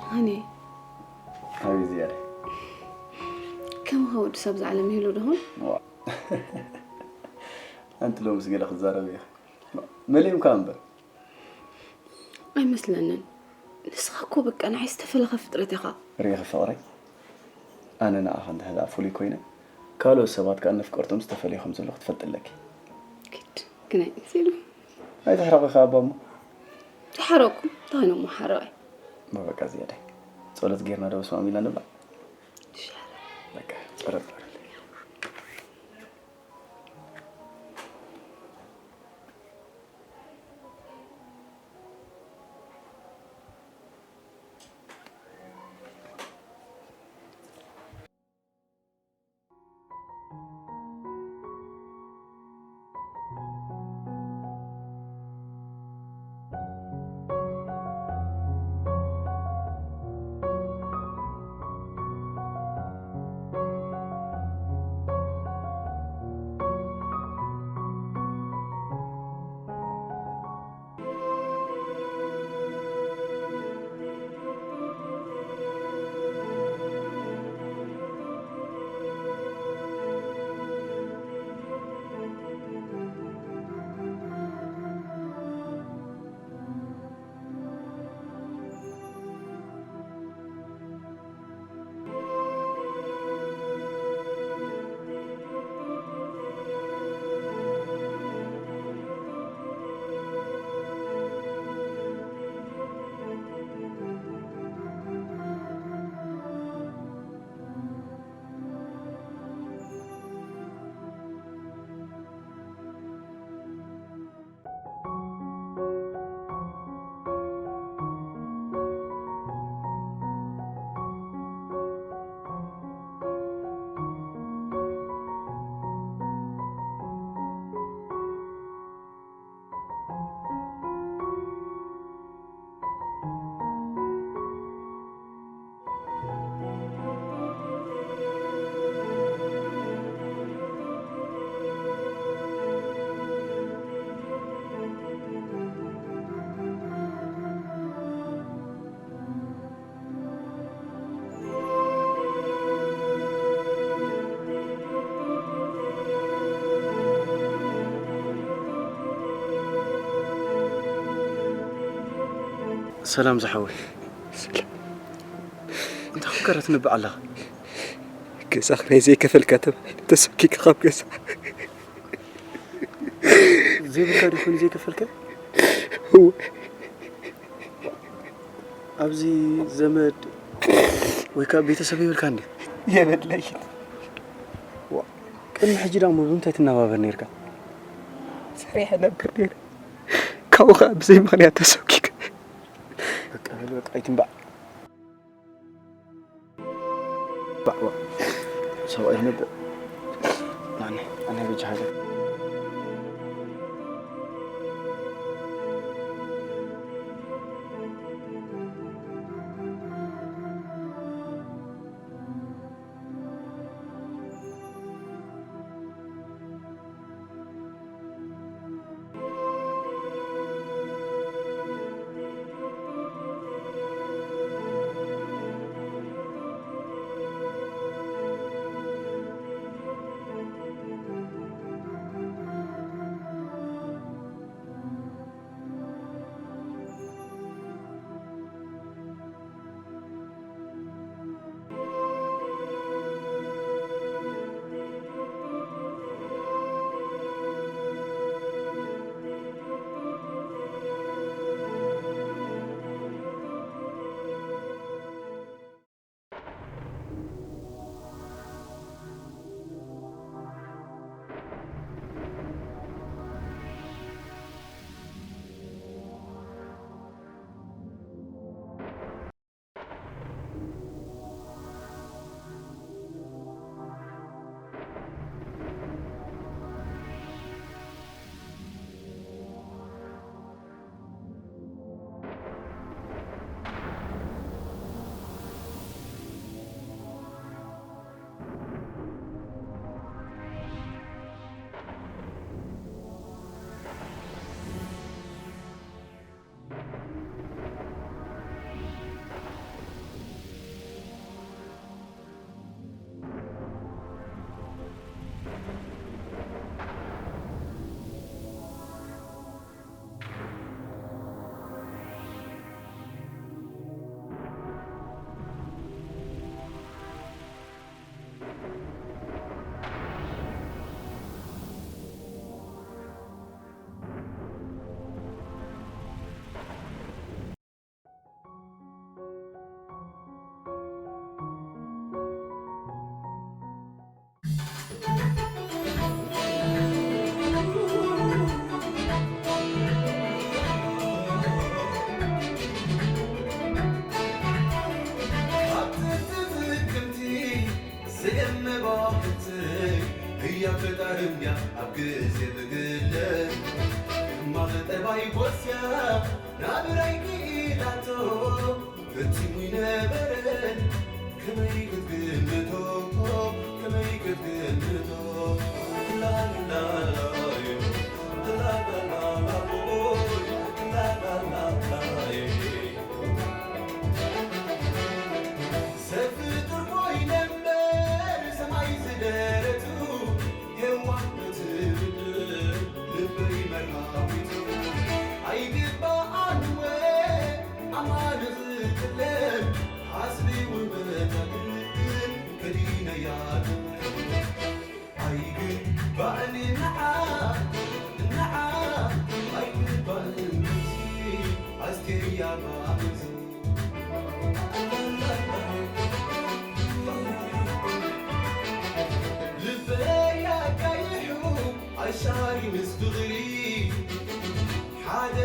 ሃኒ፣ ኣቤት ዝያዳ። ከምኻ ወዲ ሰብ ዝዓለም ይህሉ ዶ ኾን? ዋ። ኣንቲ ሎምስ ገለ ክዛረብ ኢኻ። መሊእምካ እምበር። ኣይመስለንን። ንስኻ እኮ በቃ ንዓይ ዝተፈለኸ ፍጥረት ኢኻ። ርኢኺ ፍቕረይ፣ ኣነ ንዓኻ እንድሕር ደኣ ፍሉይ ኮይነ፣ ካልኦት ሰባት ከኣ ነፍቀርቶም ዝተፈለየ ከም ዘለኹ ትፈልጢ ኣለኪ። ግድ ግን ኣይመስልን። ኣይትሕረቒ ከኣ ኣባ እሞ። ዝሓረቕኩ እንታይ ኮይኖም እሞ ሓረቐ? እሞ በቃ ዝያዳይ። ጸሎት ጌርና ዶ በስመ ኣብ ኢልና ንብላ? ይሻላል። በቃ ጸሎት ግበርለይ። ሰላም ዝሓወይ። ሰላም። እንታይ ኮንካ ትንብዕ ኣለኻ? ገዛ ክራይ ዘይከፈልካ ተባሂለ ተሰኪካ ካብ ገዛ። ዘይብልካ ዲኹን ዘይከፈልካ? እወ። ኣብዚ ዘመድ ወይ ከዓ ቤተሰብ የብልካ እንዴ? የብለይን። ዋ፣ ቅድሚ ሕጂ ዳሞ ብምንታይ ትነባበር ነይርካ? ሰሪሐ ነብር ነይረ። ካብኡ ከዓ ብዘይ ምኽንያት ተሰኪከ። በቃ በል፣ በቃ ኣይትንባዕ። ባዕ፣ ባዕ። ሰብኣይ ነበር። ኣነ፣ ኣነ በጃ ሃገር። ኣብ ትሕቲ ጥቅምቲ ዝእመባ ሕትይ ህያብ ፈጣሪ እንድያ ኣብ ግዜ ብግለ ሕማቕ ጠባይ ጎስያ ናብራይ ክኢላቶ ፈጺሙ ይነበረን ከመይ ክትግምቶ ከመይ ክትግምቶ ላላላዮ ላላላላቦይ ላላላላዮ ሰብ ፍጡር ኮይነ እምበር ሰማይ ዝደረቱ ሄዋን ትብል ልበይ መርሃዊቱ ኣይግባኣን ወ ኣማን ዝጥለም ኣስሊ ውበታ ግን ከዲነያ ኣይግባእን ንዓ ንዓ ኣይግባእን ኣስቴርያ ማእዝ ልበይ ኣጋይሑ ኣሻሪ ምስ ፍቕሪ ሓደ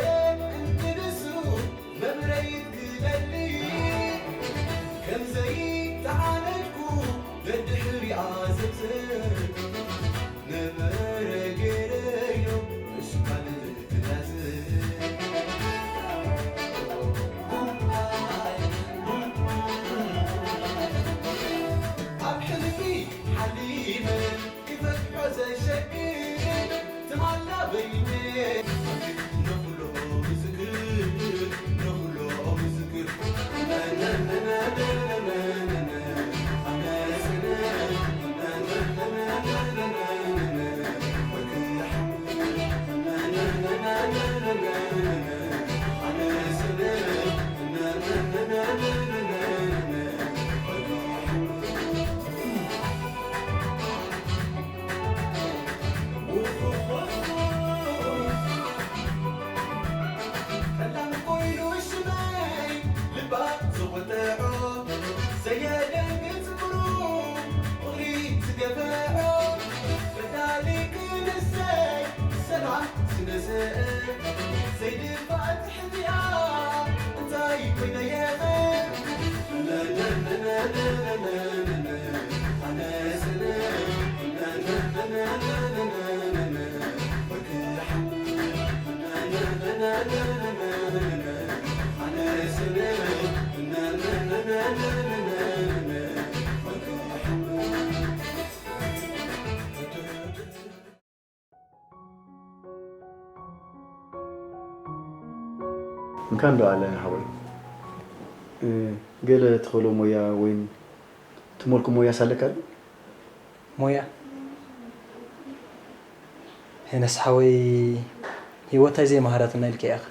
እንድንሱ መብረይት ክደሊ ከም ዘይተዓነድኩ ደድሕሪኣ ዘብዘብ ነበረ ገይረዮ እሱ ካልእ ክዳዝብ ኣብ ሕልሚ ሓሊመ ክፈትሖ ዘሸግር ትማላ በይነ ንኹሎ ምስክር ንኹሎ ምስክር ስነ-ስእል ዘይድፋእ ትሕዝያ እንታይ ኮይነ የቐ? ኣነ ስነ እንኳን ዶ ኣለን ሓወይ። እ፣ ገለ ትኸሎ ሞያ ወይም ትመልኩ ሞያ ሳለካ ኣሎ? ሞያ? ሄነስ ሓወይ፣ ህይወት እንታይ ዘይመሃረትና ኢልካ ኢኻ።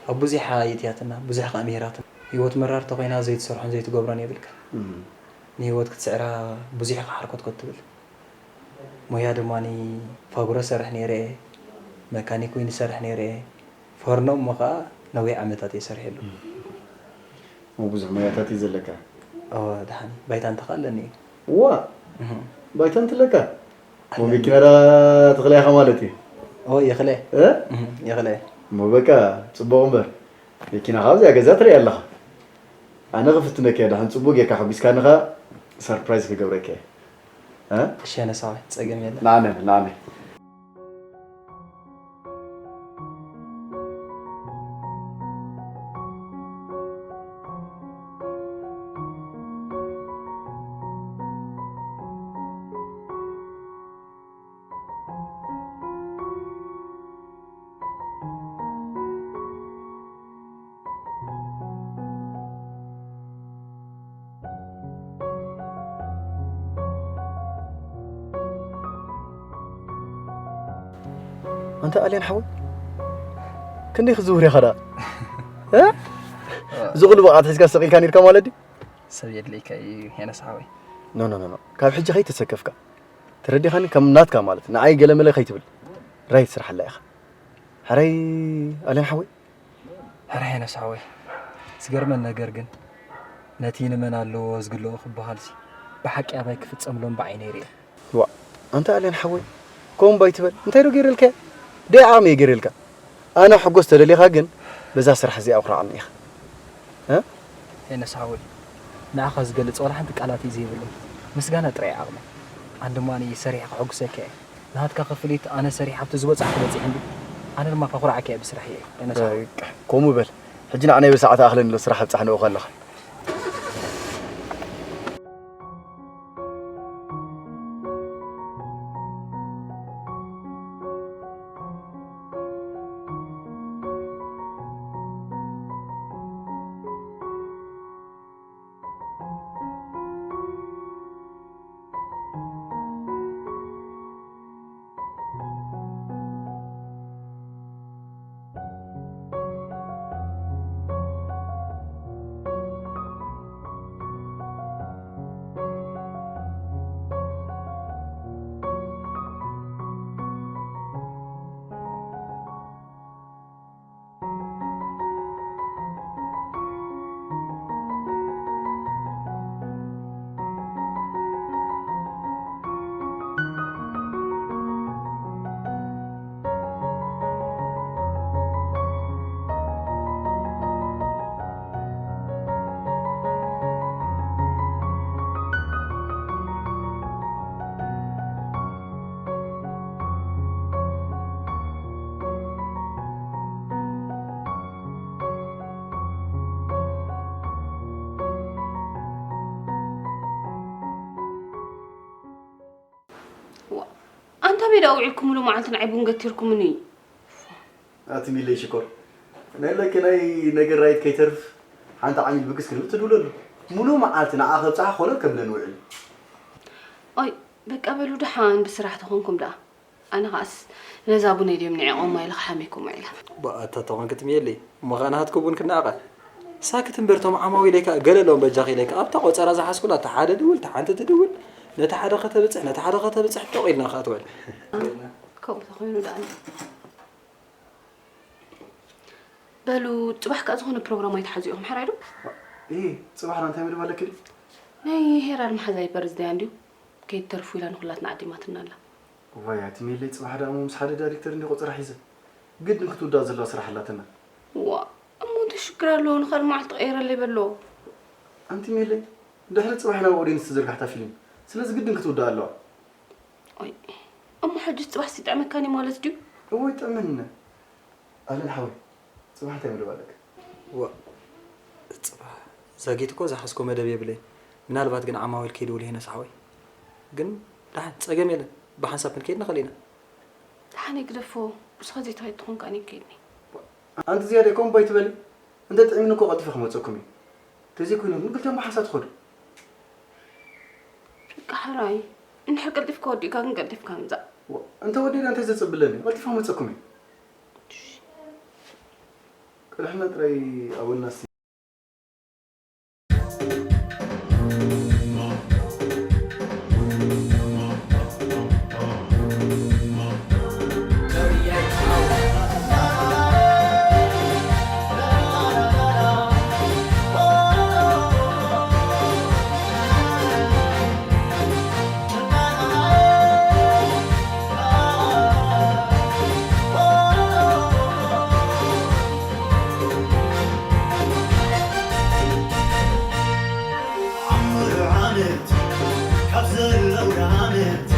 ኣብ ብዙሕ የእትያትና፣ ብዙሕ ከኣ ምሂራትና። ህይወት መራር ተኾይና ዘይትሰርሖን ዘይትገብሮን የብልካ። እም። ንህይወት ክትስዕራ ብዙሕ ኢኻ ሓርኮትኮት ትብል። ሞያ ድማ ፋጉረ ሰርሕ ነይረ፣ መካኒክ ኮይኑ ሰርሕ ነይረ፣ ፈርኖ እሞ ኸኣ ነዊሕ ዓመታት እየ ሰሪሐሉ። እም። እሞ ብዙሕ ሞያታት እዩ ዘለካ። እወ፣ ደሓን ባይታ እንተኻ ኣለኒ እዩ። እዋ፣ እህ። ባይታ እንትለካ? እሞ ኣለኒ። መኪና ዳ ትኽለ ኢኻ ማለት እዩ? እወ፣ የኽለ። እ? እህ፣ የኽለ። እሞ በቃ፣ ጽቡቕ እምበር። መኪና ካብዚኣ ገዛ ትርኢ ኣለኻ። ኣነ ክፍትነካ እየ፣ ደሓን ጽቡቕ ጌርካ ሓጒስካኒ ኸኣ ሰርፕራይዝ ክገብረካ እየ። እ? እሺ፣ ኣነ ሳዋ፣ ጸገም የለን። ንዓነ፣ ንዓነ። ኣንታ ኣልያን ሓወይ፣ ክንደይ ክዝውር ኢኻ ደኣ? እ? እዚ ኹሉ ብቕዓት ሒዝካ ሰቒልካ ነይርካ ማለት ድዩ? ሰብ የድልየካ እዩ፣ ሄነስ ሓወይ። ኖ፣ ኖ፣ ኖ፣ ኖ። ካብ ሕጂ ከይተሰከፍካ። ተረዲኻኒ? ከም ናትካ ማለት፣ ንዓይ ገለመለ ከይትብል። ራይት ስራሕ ኣላ ኢኻ። ሕራይ ኣልያን ሓወይ? ሕራይ ሄነስ ሓወይ። ዝገርመን ነገር ግን፣ ነቲ ንመን ኣለዎ ዝግልኦ ክበሃልሲ፣ ብሓቂ ኣባይ ክፍጸም ሎም ብዓይነይ ርእየ። ዋእ፣ ኣንታ ኣልያን ሓወይ፣ ከምኡ እምባ ኣይትበል። እንታይ ዶ ገይረልካ? ደይ ዓቕሚ እየ ገይረልካ። ኣነ ሕጎስ ተደሊኻ ግን፣ በዛ ስራሕ እዚኣ ኣኹርዓኒ ኢኻ። እ? ሄነስ ሓወይ፣ ንዓኻ ዝገልጽ ዋላ ሓንቲ ቃላት እዩ ዘይብለይ። ምስጋና ጥራይ ዓቕመይ። ኣነ ድማ ሰሪሐ ከሐጉሰካ እየ። ናትካ ክፍሊት ኣነ ሰሪሐ ኣብቲ ዝበጻሕኩ በጺሐ እንዲ። ኣነ ድማ ከኹርዓካ እየ ብስራሐይ፣ ሄነስ ሓወይ። በቃ፣ ከምኡ በል። ሕጂ ንዓናይ ብሰዓት ኣኽለኒ ኣሎ፣ ስራሕ ኣብጻሕ ንእኹ ኣለኻ። ዋ፣ ኣንታ ቤት ውዒልኩምሉ መዓልቲ ንዓይ ቡን ገቲርኩምኒ። ኣቲ ሚለይ ሽኮር፣ ናይ ለኪ ናይ ነገር ራይት ከይተርፍ ሓንቲ ዓሚል ብግስ ክንብል ትድውለሉ። ሙሉ መዓልቲ ንዓ ከብጽሓ ኮለል ከብለን ውዒሉ። ኦይ፣ በቃ በሉ ደሓን ብስራሕ ተኾንኩም ደኣ። ኣነ ኸኣስ ነዛ ቡነይ ድዮም ንዒቖማ ኢለ ክሓመኩም ውዒለ። ብኣታ ተኾንኪ ትምየለይ፣ እሞ ኸኣ ናሃትኩ ቡን ክነኣቐ። ሳክት እምበር፣ እቶም ዓማዊለይ ከኣ ገለ ኢሎም በጃኺ ኢለይ ከኣ ኣብታ ቆጸራ ዝሓዝኩላ እታ ሓደ ድውል፣ እታ ሓንቲ ትድውል፣ ነቲ ሓደ ከተብጽሕ፣ ነቲ ሓደ ከተብጽሕ ጦቕ ኢልና ከኣ ትውዕል። ከምኡ ተኾይኑ ደኣ። በሉ፣ ጽባሕ ከኣ ዝኾነ ፕሮግራም ኣይትሓዙ ኢኹም፣ ሓራይ ዶ? እይ፣ ጽባሕ ዶ እንታይ መደብ ኣለኪ ድዩ? ናይ ሄራል መሓዛይ በርዝደያ እንድዩ። ከይትተርፉ ኢላ ንኹላትና ዓዲማትና ኣላ። እዋይ ኣቲ ሜለይ፣ ጽባሕ ደኣ እሞ ምስ ሓደ ዳይሬክተር እንዲ ቆጸራ ሒዘ ግድን ክትውዳእ ዘለዋ ስራሕ ኣላትና። ዋ፣ እሞ እንታይ ሽግር ኣለዎ? ንኻልእ መዓልቲ ቀይረለይ በሎ። ኣንቲ ሜለይ፣ ድሕሪ ጽባሕ ናብ ኦዲየንስ ትዝርጋሕታ ፊልም፣ ስለዚ ግድን ክትውዳእ ኣለዋ። ኦይ፣ እሞ ሕጂ ጽባሕ ሲጥዕመካኒ ማለት ድዩ? እወ ይጥዕመኒ። ኣለን ሓወይ፣ ጽባሕ እንታይ መደብ ኣለካ? ዋ፣ ጽባሕ ዛጊት እኮ ዝሓዝኮ መደብ የብለይ። ምናልባት ግን ዓማዊል ከይድውል ይሄነስ ሓወይ። ግን ደሓን ጸገም የለን፣ ብሓንሳብ ክንከይድ ንኽእል ኢና። ደሓን ይግደፎ፣ ንስኻ ዘይትኸይድ ትኾን ከኣ እኔ ክከይድኒ። ኣንቲ ዝያዳ ከምኡ ኣይትበሊ። እንተ ጥዒምኒ እኮ ቀልጢፈ ክመጸኩም እየ። ተዘይኮይኑ ግን ክልቲኦም ብሓንሳብ ትኸዱ። በቃ ሕራይ፣ እንድሕር ቀልጢፍካ ወዲእካ ግን ቀልጢፍካ ምጻእ። ዋ፣ እንተ ወዲእና እንታይ ዘጸብለኒ? ቀልጢፈ ክመጸኩም እየ። ቅድሕና ጥራይ ኣወልና እስቲ። ዓምር ዓመት ካብ ዘለዉ ዓመት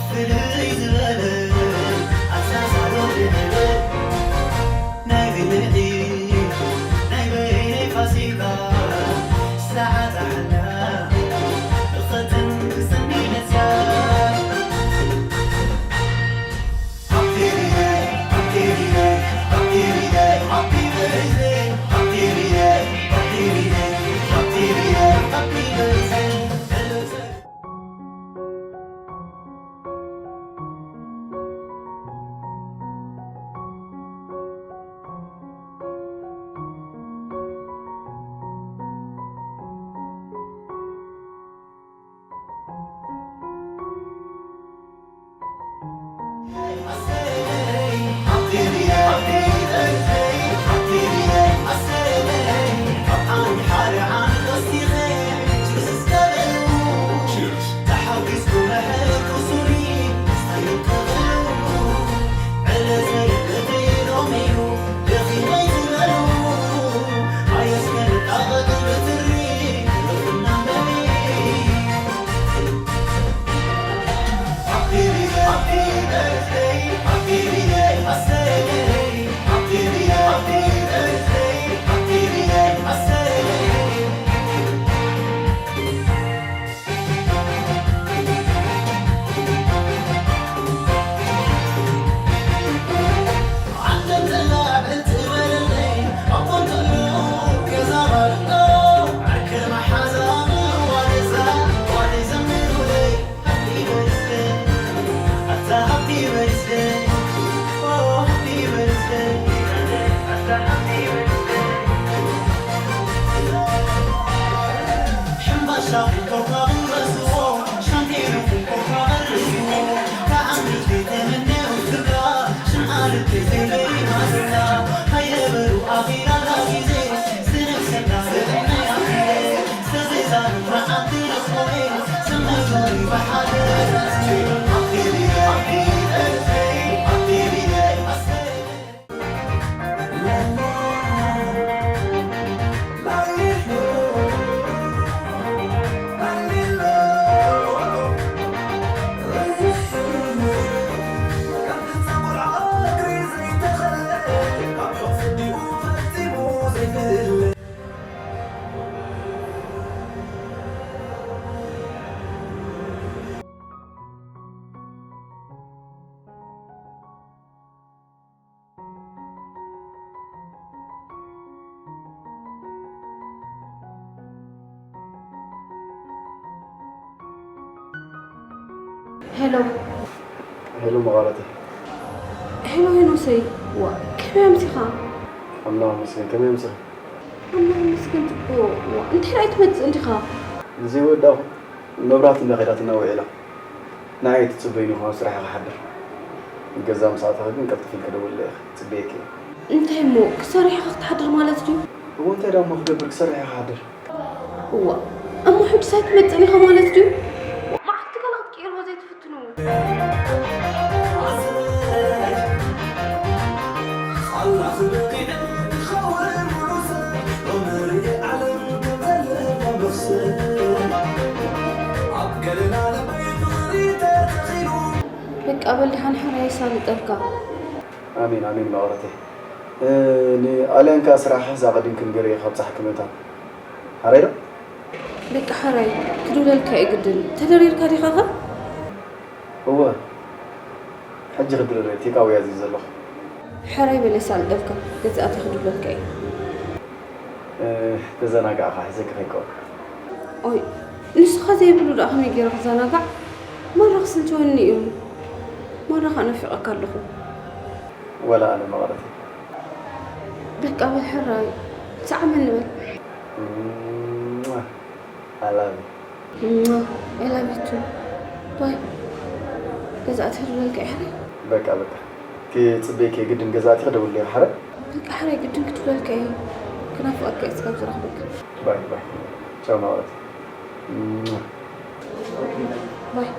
ፍልይ ዝበለ ኣሳሳሮ ዝበለ ናይ ብልዒ ናይ በይነይ ፋሲካ ሰዓት ኣሕላ ብኸተን ብሰኒ መጽያ ሄሎ። ሄሎ መቓለተይ። ሄሎ ሄኖሰይ። ዋ፣ ከመይ ኣምሲኻ? ኣምላኽ ይመስገን፣ ከመይ ኣምሲኺ? ኣምላኽ ይመስገን ጽቡቕ። ዋ፣ እንታይ ደኣ ኣይትመጽእን ዲኻ? ንዘይወዳእኹ መብራህቲ እንዳ ከይዳትና ውዒላ። ንዓይ ኣይትጽበይኒ ኢኹ፣ ኣብ ስራሕ ኢኻ ሓድር። ገዛ ምስ ኣተኺ ግን ቀልጥፍ ኢልኪ ደውልለይ ኢኺ፣ ጽበየኪ እየ። እንታይ እሞ፣ ክሰርሕ ኢኻ ክትሓድር ማለት ድዩ? እወ፣ እንታይ ደኣ እሞ ክገብር፣ ክሰርሕ ኢኻ ክሓድር። እዋ፣ እሞ ሕጅስ ኣይትመጽእን ኢኻ ማለት ድዩ? መዓልቲ ገለ ክትቅይርዎ ዘይትፍትኑ? ኣበል ድሓን ሕራይ የሳልጠልካ። ኣሜን ኣሜን መቐረተይ። ንኣልያን ከኣ ስራሕ ሕዝ ኣቐዲምኪ ንገርዮ ካብ ጸሓኪ ምእታው። ሕራይ ዶ? በቃ ሕራይ ክድውለልካ እዩ ግድን። ተደሪርካ ዲኻኸ? እወ፣ ሕጂ ክድርር እየ፣ ቴካወይ ኣዚዘ ዘለኹ። ሕራይ በል የሳልጠልካ፣ ገዛእቲ ክድውለልካ እዩ። ተዘናጋዕኻ፣ ሒዘኪ ከይከውን። ኦይ፣ ንስኻ ዘይብሉ ደኣ ከመይ ገይረ ክዘናጋዕ? ማራ ክስልችወኒ እዩ። ማራ ከኣ ናፊቐካ ኣለኹ። ወላ ኣነ መቐረተይ። በቃ በል ሕራይ፣ ሰዓመኒ በል። እምዋ፣ I love you። እምዋ፣ I love you too። ባይ። ገዛእቲ ክድውለልካ እየ ሕራይ። በቃ በቃ። ክጽበየኪ እየ ግድን፣ ገዛእቲ ክደውለልኪ እየ ሕራይ። በቃ ሕራይ ግድን ክድውለልካ እየ። ክናፍቐካ እየ ስጋብ ዝረኽበካ። ባይ ባይ። ቻው መቐረተይ። እምዋ። ባይ።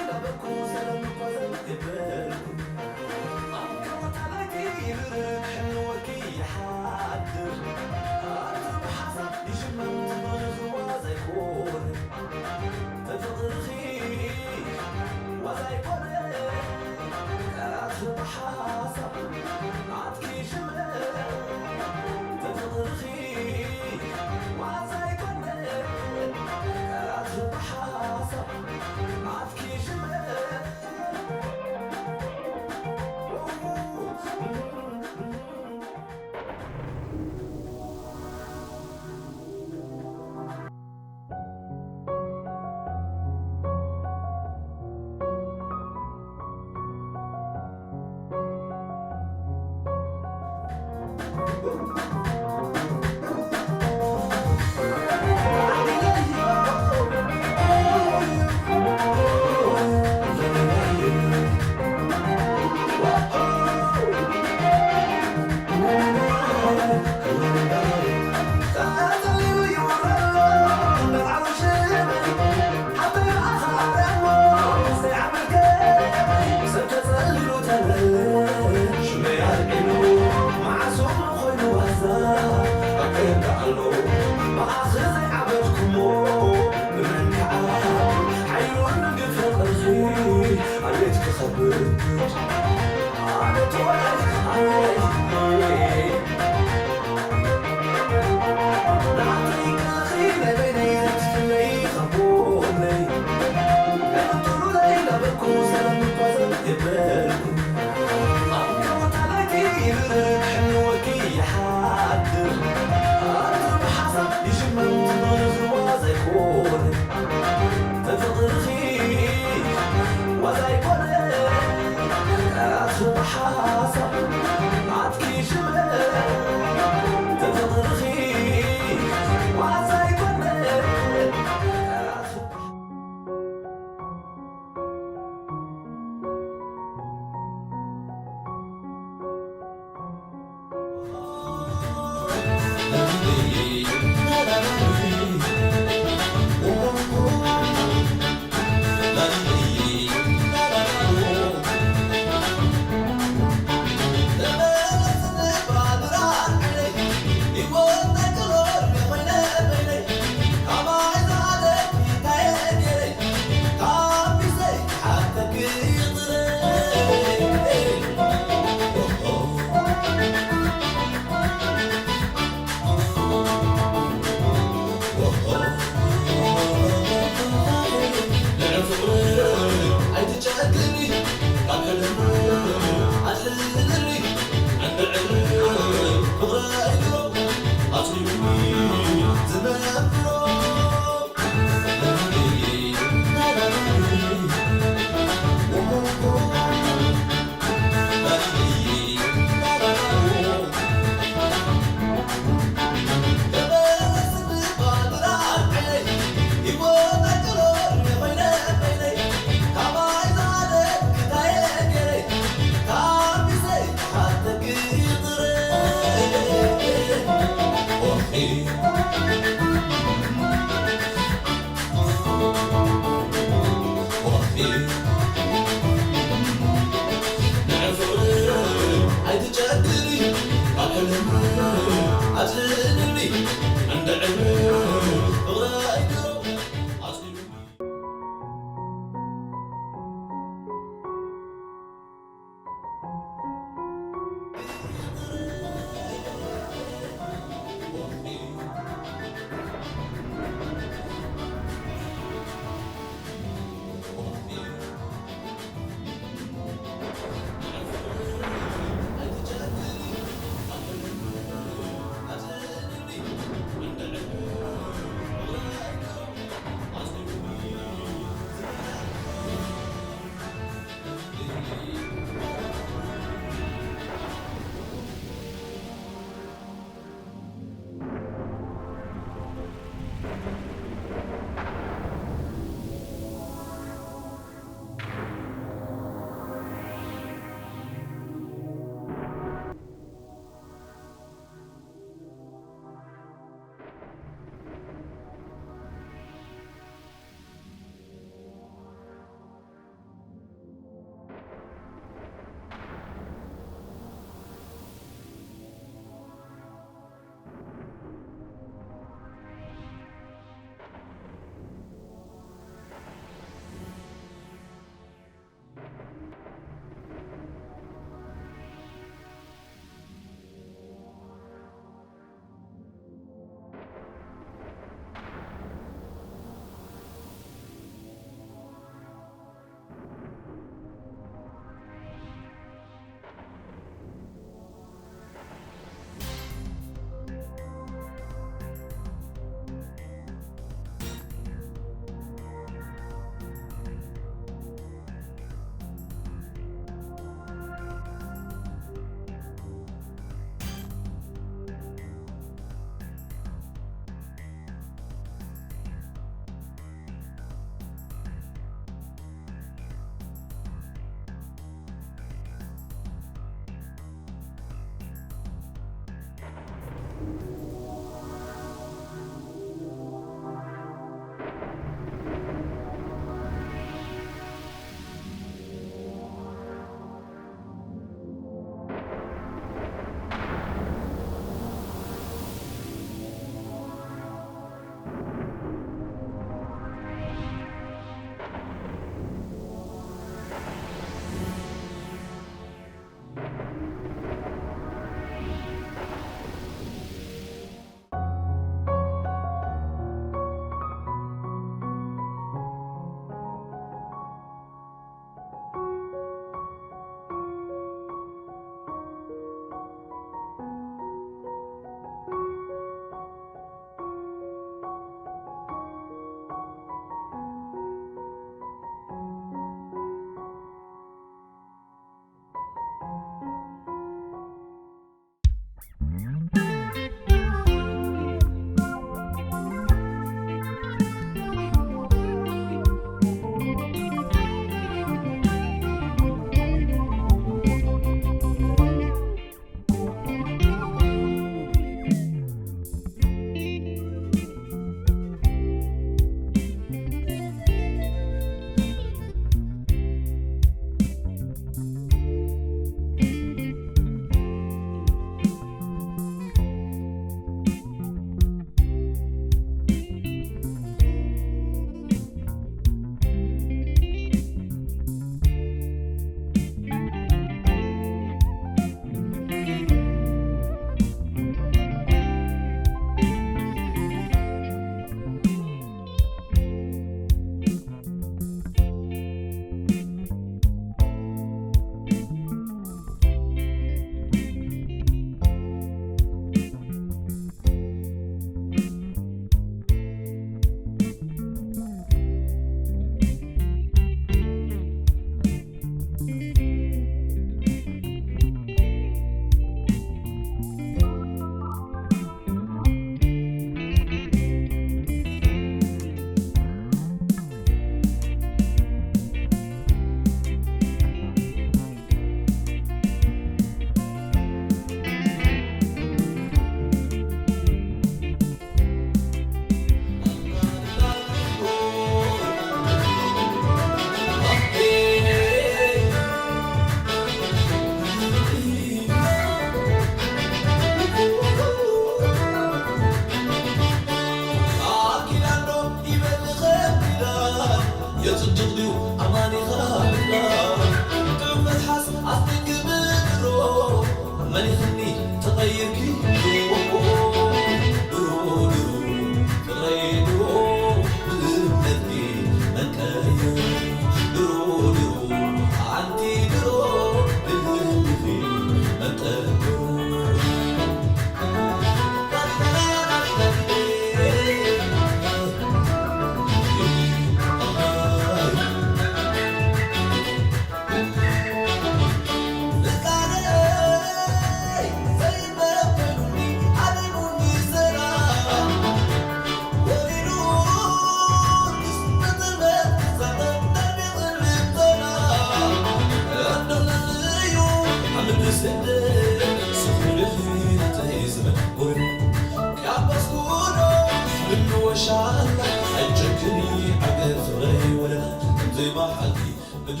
ሻላ ኣይጨክኒ ዓገብ ፍቕረይ ወለላ ከምዘይ መሓልቲ ምድሩ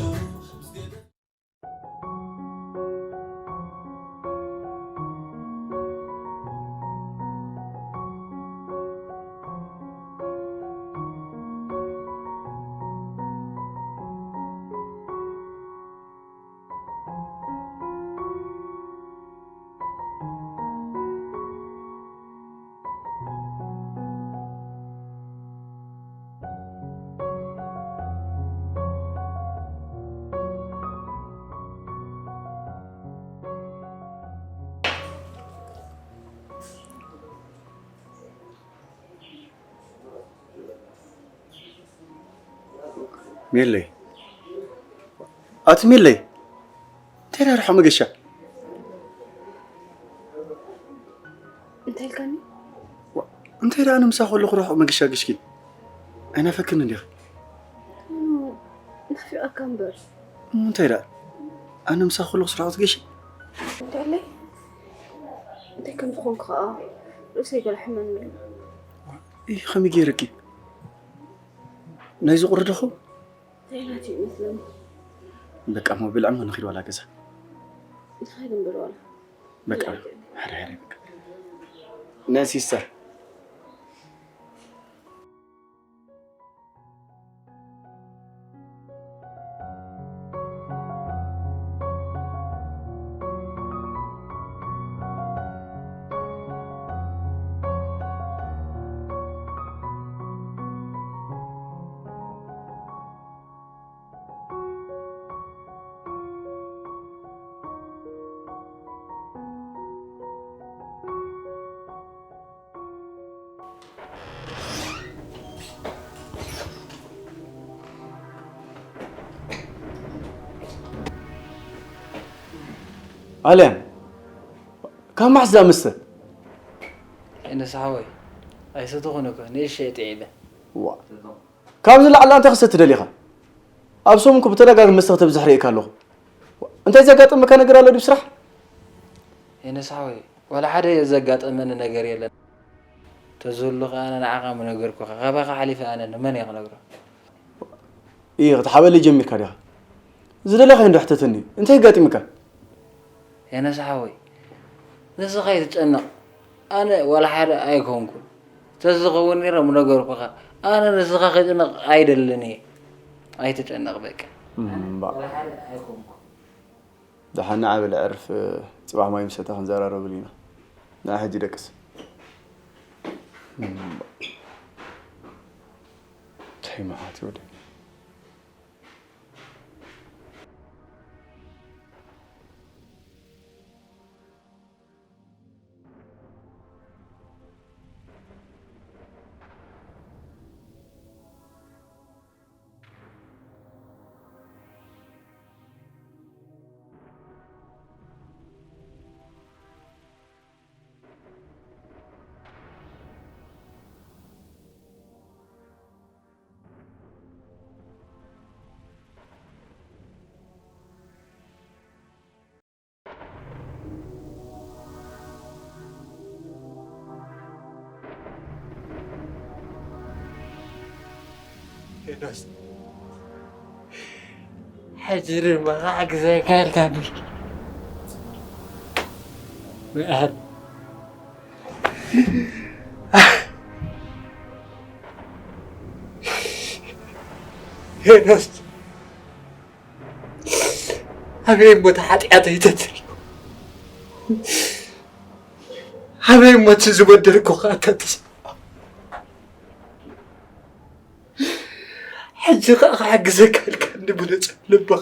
ምስ ገለ ሚለይ፣ ኣቲ ሚለይ፣ እንታይ ደኣ ርሑቕ መገሻ? እንታይ ኢልካኒ? ዋ፣ እንታይ ደኣ ኣነ ምሳኺ ከለኹ ርሑቕ መገሻ ገሽኪ? ኣይናፈቅክን እንዲኺ? እም፣ ናፊቐካ እምበር። እሞ እንታይ ደኣ ኣነ ምሳኺ ከለኹ ርሑቕ ትገሺ? እንድዒለይ፣ እንታይ ከም ዝኾንኩ ኸኣ ርእሰይ ገለ ሕመም ኢሉ። ዋ፣ እይ፣ ከመይ ገይርኪ? ናይዚ ቁሪ ዶ ኸውን? እንታይ ናት እዩ ይመስለኒ። በቃ እሞ ብልዕ እሞ ንኺድ ዋላ ገዛ። ንኺድ እምበር ዋላ። በቃ፣ ብልዕ። ሕረ፣ ሕረ፣ በቃ። ናይ ሲስተር። ኣልያን፣ ካብ መዓስ እዛ መስተ? ኣይነስሓወይ፣ ኣይሰተኹን እኮ፣ ንእሽተይ ጥዒመ። ዋ፣ ካብዚ ላዕሊ እንታይ ክሰቲ ደሊኻ? ኣብ ሰሙን እኮ ብተደጋጋሚ መስተ ከተብዝሕ ርእየካ ኣለኹ። እንታይ ዘጋጠመካ ነገር ኣሎ ድዩ ስራሕ? የነስሓወይ፣ ዋላ ሓደ ዘጋጠመኒ ነገር የለን። ተዝህሉ ከኣ ኣነ ንዓኻ ምነገርኩኻ፣ ካባኻ ሓሊፈ ኣነ ንመን እየ ክነግሮ? እየ ክትሓበለይ ጀሚርካ ዲኻ? ዝደለኻዮ እንዶ ሕተተኒ፣ እንታይ ኣጋጢምካ? የነስሓወይ፣ ንስኻ ኣይትጨነቕ፣ ኣነ ዋላ ሓደ ኣይኮንኩን። ተዝኸውን ነይረ ምነገርኩኻ። ኣነ ንስኻ ክጭነቕ ኣይደልን እየ። ኣይትጨነቕ በቃ። እምባ። ዋላ ሓደ ኣይኮንኩን። ደሓን ንዓ በል ዕርፍ፣ ጽባሕ ማይ ምሰተ ክንዘራረብሉ ኢና። ንዓ ሕጂ ደቅስ። እምባ። እንታይ መዓት እዩ ወደይ? ሄኖስ፣ ሕጂ ድማ ክሕግዘካ ኢልካኒ። ምእር። ሄኖስ፣ ኣበይ እሞ እቲ ሓጢኣተይ ተትሪፉ? ኣበይ እሞ እቲ ዝበደልኩኻ ተትስማዕ? ሕጂ ኸኣ ክሕግዘካ ኢልካ እንዲ ብሉጽ ልብኻ።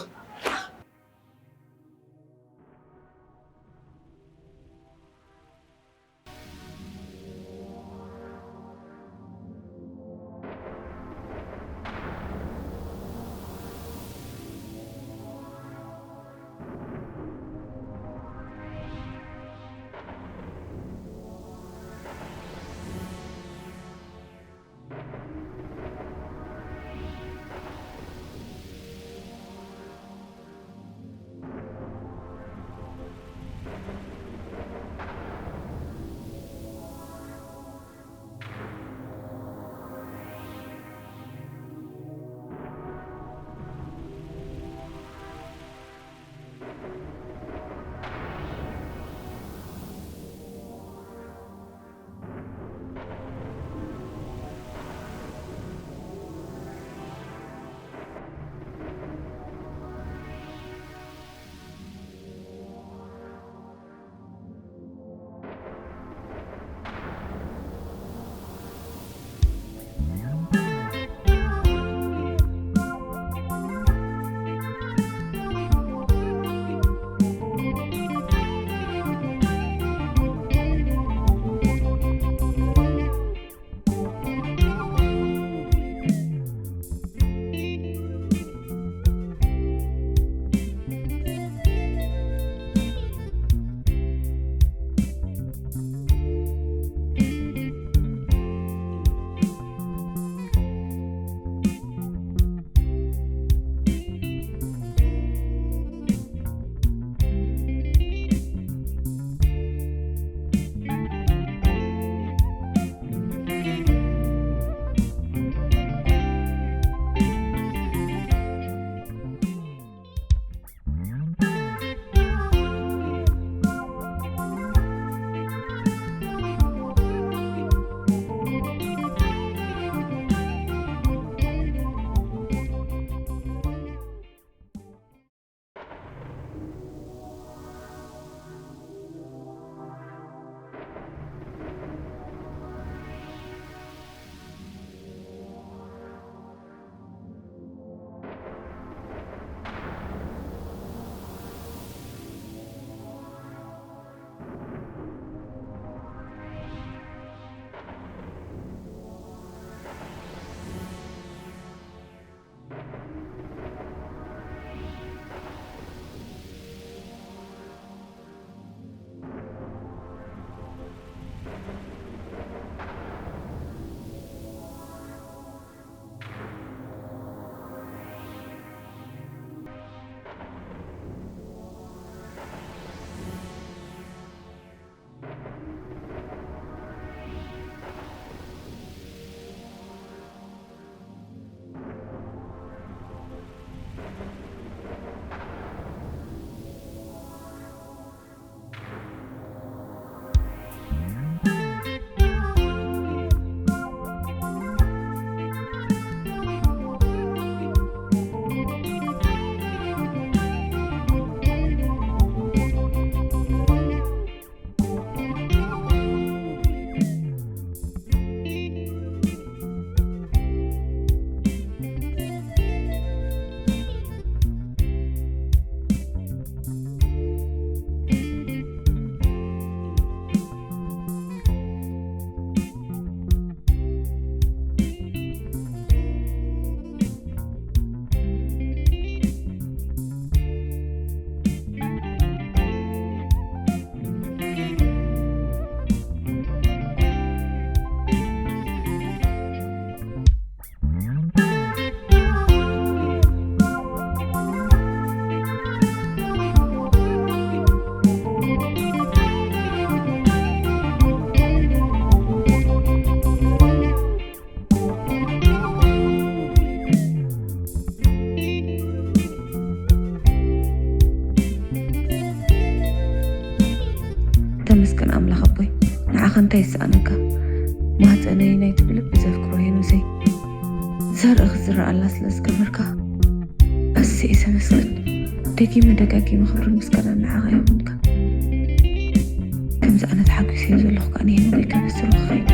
ይስኣነካ። ማህፀነይ ናይቲ ብልቢ ዘፍቅሮ ሄኖሰይ፣ ዘርኢ ክዝረኣላ ስለ ዝገበርካ ኣሰይ ተመስገን። ደጊመ ደጋጊመ ክብርን ምስጋናን ንዓኻ ይኹንካ። ከምዚ ኣነ ተሓጒሰዮ ዘለኹ ከኣ ንሄኖከይ ከበስሮ ክኸይድ።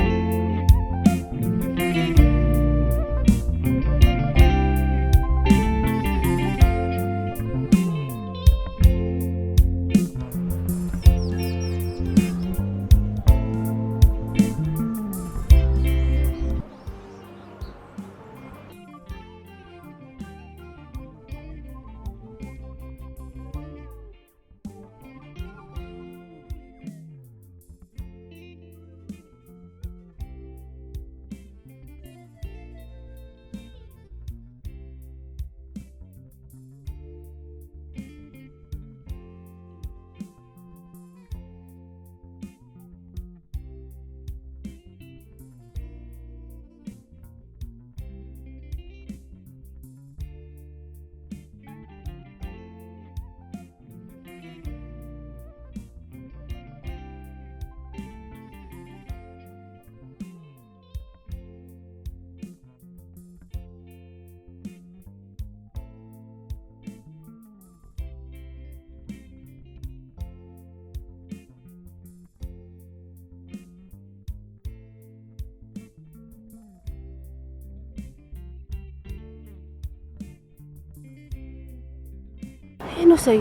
ሄኖሰይ፣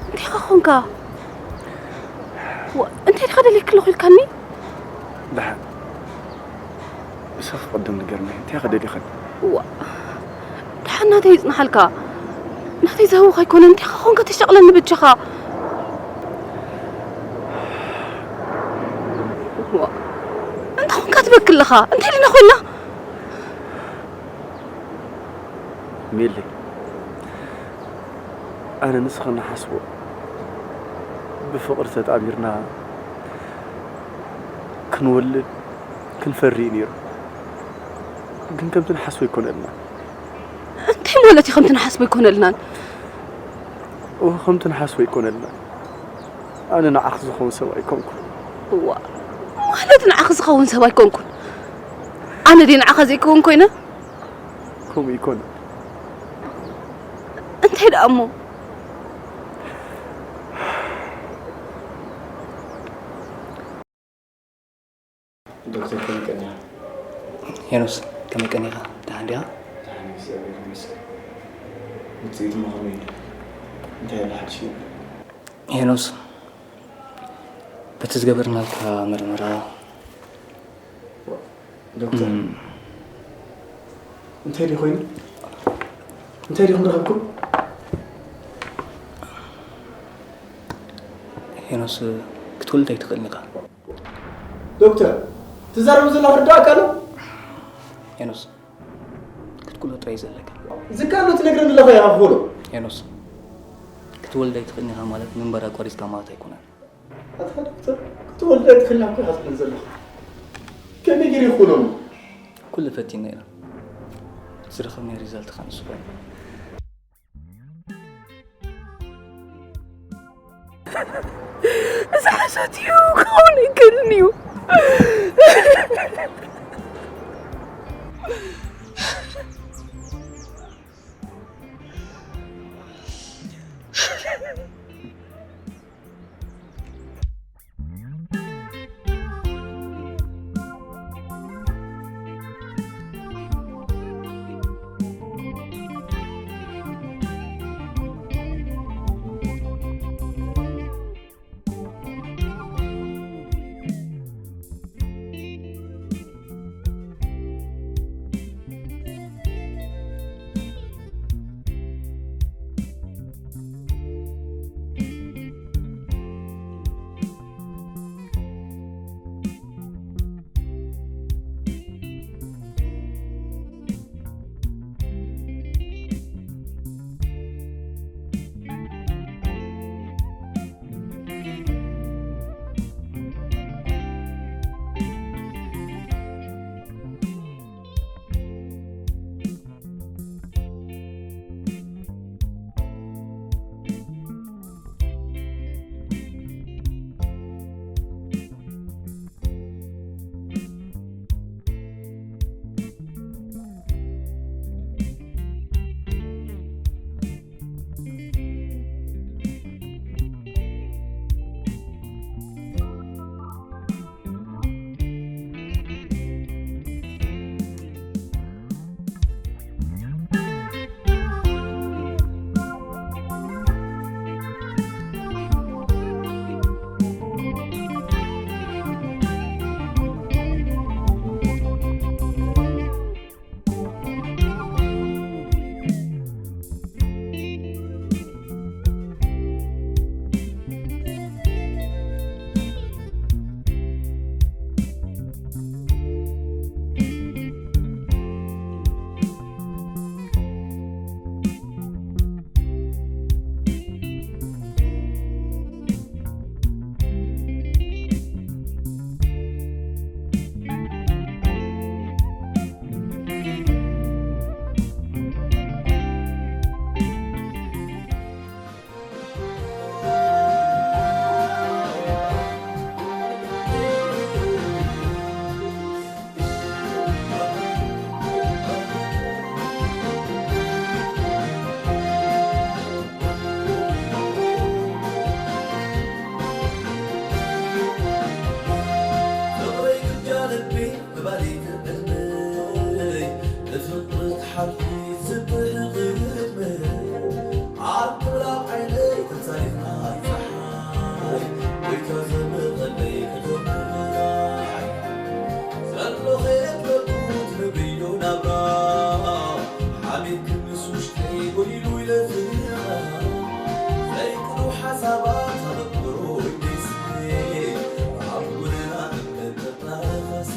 እንታይ ኻ ኾንካ? ዋ፣ እንታይ ዲኻ ደሊክ ኣለኹ ኢልካኒ? ደሓን፣ ንስኺ ቅድም ንገርኒ፣ እንታይ ኻ ደሊኽኒ? ዋ፣ ደሓን ናተይ ይጽንሓልካ። ናተይ ዝህውኽ ኣይኮነን፣ እንታይ ኻ ኾንካ ተሻቕለኒ በጃኻ? ዋ፣ እንታይ ኾንካ ትበኪ ኣለኻ? እንታይ ድና ኮይና? ሜሊ፣ ኣነ ንስኺ ንሓስቦ ብፍቕሪ ተጣሚርና ክንወልድ ክንፈሪ እዩ ነይሩ። ግን ከምቲ ንሓስቦ ኣይኮነልናን። እንታይ ማለት እዩ ከምቲ ንሓስቦ ኣይኮነልናን? እወ፣ ከምቲ ንሓስቦ ኣይኮነልናን። ኣነ ንዓኺ ዝኸውን ሰብ ኣይኮንኩን። እዋ፣ ማለት ንዓኺ ዝኸውን ሰብ ኣይኮንኩን? ኣነ ድየ ንዓኻ ዘይከውን ኮይነ? ከምኡ ኣይኮነን። እንታይ ደኣ እሞ? ዶክተር፣ ከመይ ቀኒኻ? ሄኖስ፣ ከመይ ቀኒኻ? ደሓን ዲኻ? ደሓን፣ እግዚኣብሔር ይመስገን። ውፅኢት እሞ ከመይ እዩ? እንታይ ኣሎ ሓድሽ ነገር? ሄኖስ፣ በቲ ዝገበርናልካ መርመራ፣ ዶክተር፣ እም። እንታይ ድዩ ኮይኑ? እንታይ ዲኹም ረኸብኩም? ሄኖስ፣ ክትወልድ ኣይትኽእልን ኢኻ። ዶክተር፣ ትዛረቡ ዘለኹ ርዳእካ ኣሎ? ሄኖስ፣ ክትክሎ ጥራይ ዘለካ። ዝከኣሎ ትነግረኒ ኣለኻ ኢኻ ክብሎ። ሄኖስ፣ ክትወልድ ኣይትኽእልን ኢኻ ማለት ምንባር ኣቋሪጽካ ማለት ኣይኮነን። ኣታ ዶክተር፣ ክትወልድ ኣይትኽእልን ኢኻ ትብል ዘለኻ። ከመይ ገይረ ይኽእሎ እሞ? ኩሉ ፈቲና ኢና። እቲ ዝረኸብናዮ ሪዛልት ከኣ ንሱ ኮይኑ። እዚ ሓሶት እዩ፣ ክኸውን ኣይክእልን እዩ። ንፍቕሪ ትሓልፊ ዝብህቕ ዕድመ ኣብ ምብራቕ ዓይነይ ተምሳሌት ናይ ጸሓይ ጎይታ ዘምቐለይ ከተምራይ ዘሎ ከየድለኩ ትነብዮ ናብራ ሓሚድ ክምስ ውሽጠይ ጎዲሉ ኢለ ፍቕራ ዘይቅዱ ሓሳባት ኣበክሮ ይደስኒ ኣብ ጎደና እምነት ተጣረኻሲ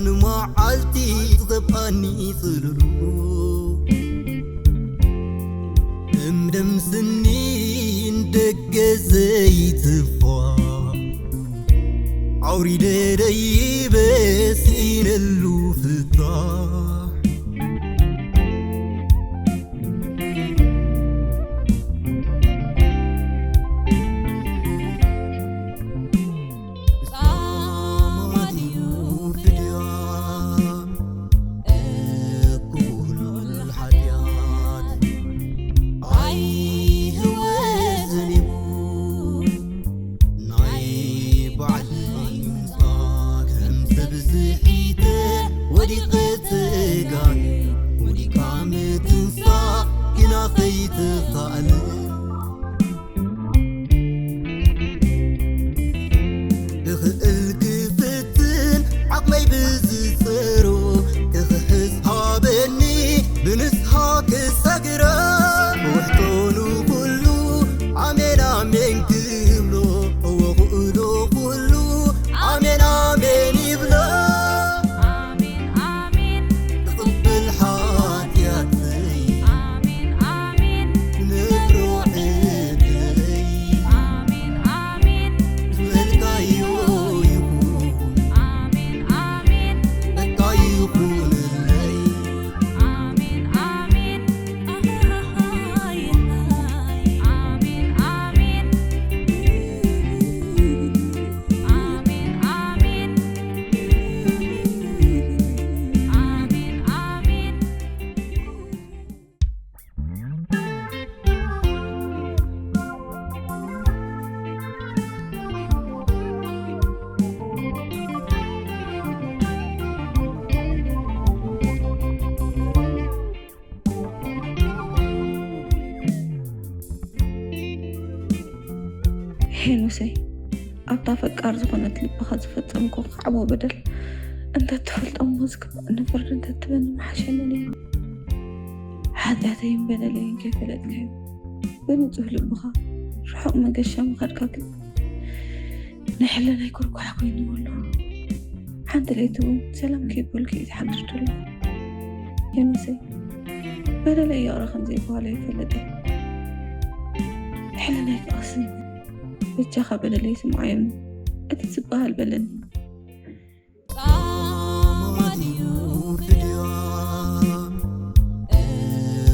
ንመዓልቲ ዝቐብኣኒ ጽሉሉ፣ እምደም ስኒ ንደገ ዘይትፋ፣ ኣውሪደ ደይበ ስኢነሉ ፍታሕ። ጻማድዩ ፍድያ እኩሉል ሓጢኣት ኣይህወ ዘኒቡ፣ ናይ ባዕለይ ምንጻ ከም ሰብ ስሒተ ወዲቐ ተጋግየ፣ ወዲቕካ ምትንሳእ ግና ከይተኻእለ። ብኽእል ክፍትን ዓቕመይ ብዝጸሮ፣ ክኽሕስ ሃበኒ ብንስሃ ክሰግሮ። ውሕጦ ንኹሉ ኣሜን ኣሜን ክብሎ፣ እወ ኹእሎ ኩሉ ኣሜን ኣሜን ይብሎ። ኣሜን ኣሜን ክቕብል ሓጢኣተይ፣ ኣሜን ኣሜን ክነብሮ ዕድለይ፣ ኣሜን ኣሜን ዝበልካዮ ይኹን፣ ኣሜን ኣሜን በቃ ይኹንለይ። ኣሜን ኣሜን ኣሃሃሃይ፣ ኣሜን ኣሜን ኣሜን ኣሜን ኣሜን ኣሜን። ሄኖሰይ፣ ኣብታ ፈቃር ዝኾነት ልብኻ ዝፈጸምኩ ዓቦ በደል እንተትፈልጦ እሞ ዝግባእ ንፍርዲ እንተትበኒ ምሓሸኒ ነይሩ። ሓጢኣተይን በደለይን ከይፈለጥካዮ ብንጹህ ልብኻ ርሑቕ መገሻ ምኻድካ ግን ናይ ሕልናይ ኩርኳሕ ኮይኑ ኣሎ። ሓንቲ ለይቲ እውን ሰላም ከይበልኩ እየ ዝሓድር ዘለኹ። ሄኖሰይ፣ በደለይ ይቕረ ከም ዘይበሃሎ ይፈልጥ እየ። ሕልናይ ክቐስን፣ በጃኻ በደለይ ስምዓዮ እሞ እቲ ዝበሃል በለኒ። ጻማድዩ ፍድያ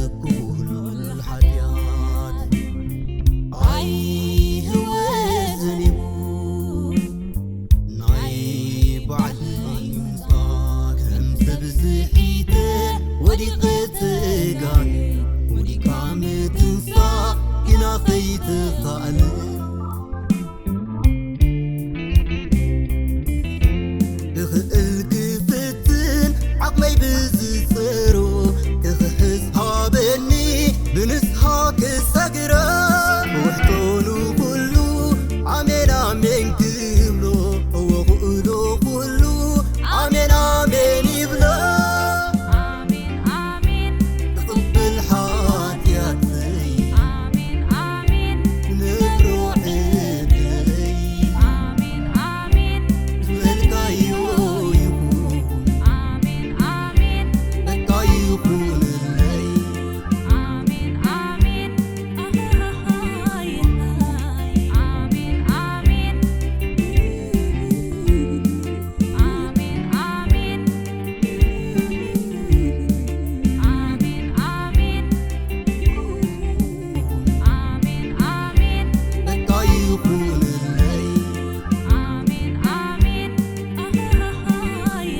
እኩሉል ሓጢኣት ኣይህወ ዘኒቡ፣ ናይ ባዕለይ ምንጻ ከም ሰብ ስሒተ ወዲቐ ተጋግየ፣ ወዲቕካ ምትንሳእ ግና ከይተኻእለ። ብኽእል ክፍትን ዓቕመይ ብዝጸሮ፣ ክኽሕስ ሃበኒ ብንስሃ ክሰግሮ። ውሕጦ ንኹሉ ኣሜን ኣሜን ክብሎ፣ እወ ኹእሎ ኩሉ ኣሜን ኣሜን ይብሎ። ኣሜን ኣሜን ክቕብል ሓጢኣተይ፣ ኣሜን ኣሜን ክነብሮ ዕድለይ፣ ኣሜን ኣሜን ዝበልካዮ ይኹን፣ ኣሜን ኣሜን በቃ ይኹንለይ። ኣሜን ኣሜን ኣሃሃሃይ፣ ኣሜን ኣሜን ኣሜን ኣሜን ኣሜን ኣሜን ኣሜን ኣሜን በቃ ይኹንለይ። ኣሜን ኣሜን ኣሃሃሃይ፣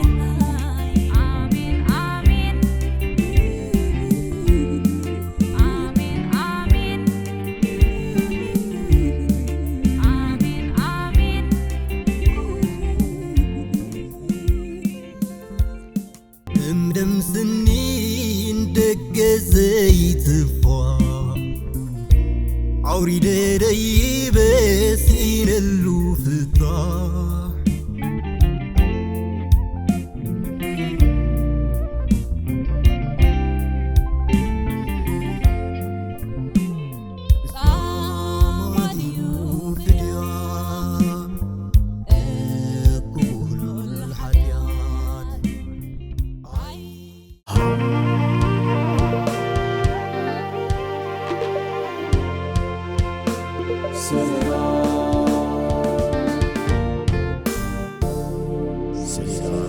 ኣሜን ኣሜን ኣሜን ኣሜን ኣሜን ኣሜን እምደም ስኒን ደገ ዘይትፋ፣ ኣውሪደ ደይበ ስኢነሉ ፍታሕ። ጻማድዩ ፍድያ እኩሉል ሓጢኣት ሰላም፣ ሰላም፣